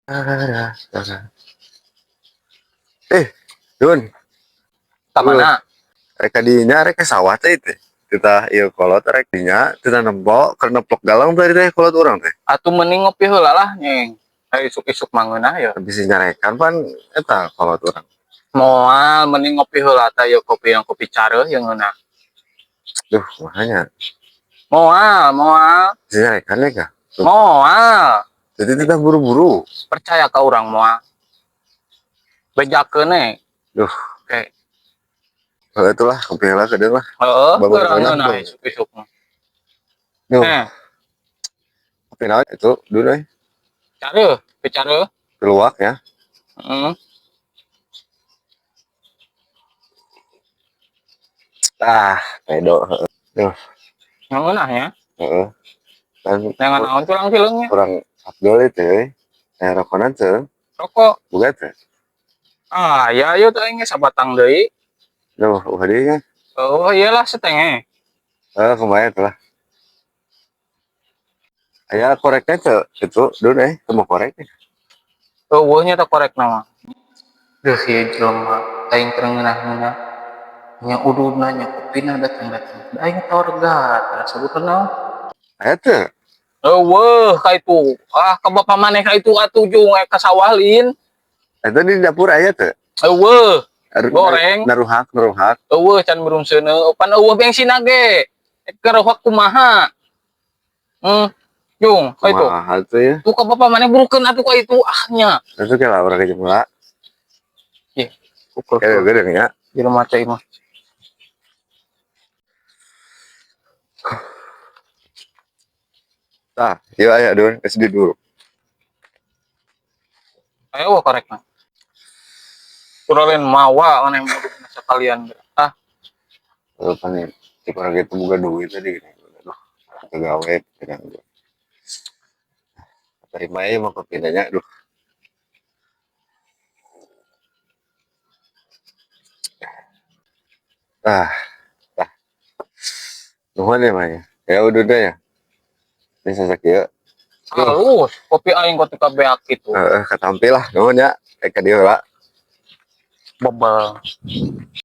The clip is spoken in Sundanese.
Ah, eh, Dun, Ka mana? Rek ka dinya, rek ka sawah teh itu. Kita ieu kolot rek dinya, kita nempo keur neplok galang tadi teh kolot urang teh. Atuh mending ngopi heula lah, nyeng. Ayo isuk-isuk mangeunah ya. Bisa nyarekan pan eta kolot urang. Moal, mending ngopi heula tah ieu kopi yang kopi careuh yang ngeunah. Duh, makanya Moal, moal, bisa nyarekan ya kah? Moal. Jadi kita buru-buru. Percaya ka urang moal. Bejakeun e. Duh. Oke. Kalau itulah kopi heula kedeung lah. Heeh, Bagus urang ngeunah, ngeunah tuh. Isuk-isuk mah. Duh, Eh, kopi naon itu, Dun euy? Careuh, kopi careuh. Luwak ya. Heeh. Ah, pedo. Duh, Ngeunah ya. Heeh. Dan Jangan naon culang cileungnya. Kurang afdol itu euy. Eh, rokonan teu, Rokok. Boga teu? Ah, ya ieu teh geus sabatang deui. Duh, euweuh deui nya. Oh, iyalah setengah. Eh, kumaha tuh lah. Aya koreknya teu itu, Dun eh, teu mau korek. Euweuh nya teh korek mah. Duh, ieu jelema aing keur ngeunah-ngeunah. Nya ududna nya kopina datang-datang. Da aing torgat, rasa bukan naon. Aya teu? Euweuh ka itu. Ah, ka bapa maneh ka itu atuh jung ka sawah lin. Eta di dapur aya teu? Euweuh, goreng. Naruhak, naruhak. Euweuh can burung seuneu. Pan euweuh bensin ge. Keur kumaha? Jung, ka itu. Kumaha tuh ya? Tuh ka bapa maneh burukeun atuh ka itu ah nya. Itu kayak lah urang jemula. Ye. Ukur Kayak gede ya. Jelema teh mah. Tah, ieu aya Dun, geus dulu. Ayo wah korek mah. Kurang lain mawa maneh mah sekalian. Ah, Kalau pan cik urang gitu boga duit tadi gini. Aduh, gawe dengan terima ya mau kopi nanya, duh. Ah, tah. Nuhun ya mah ya. Ya udah deh ya. Ini sasak ieu. Halus kopi aing kok teu kabeak kitu. Heeh, katampi lah nuhun ya. Rek ka dieu heula. Bebel.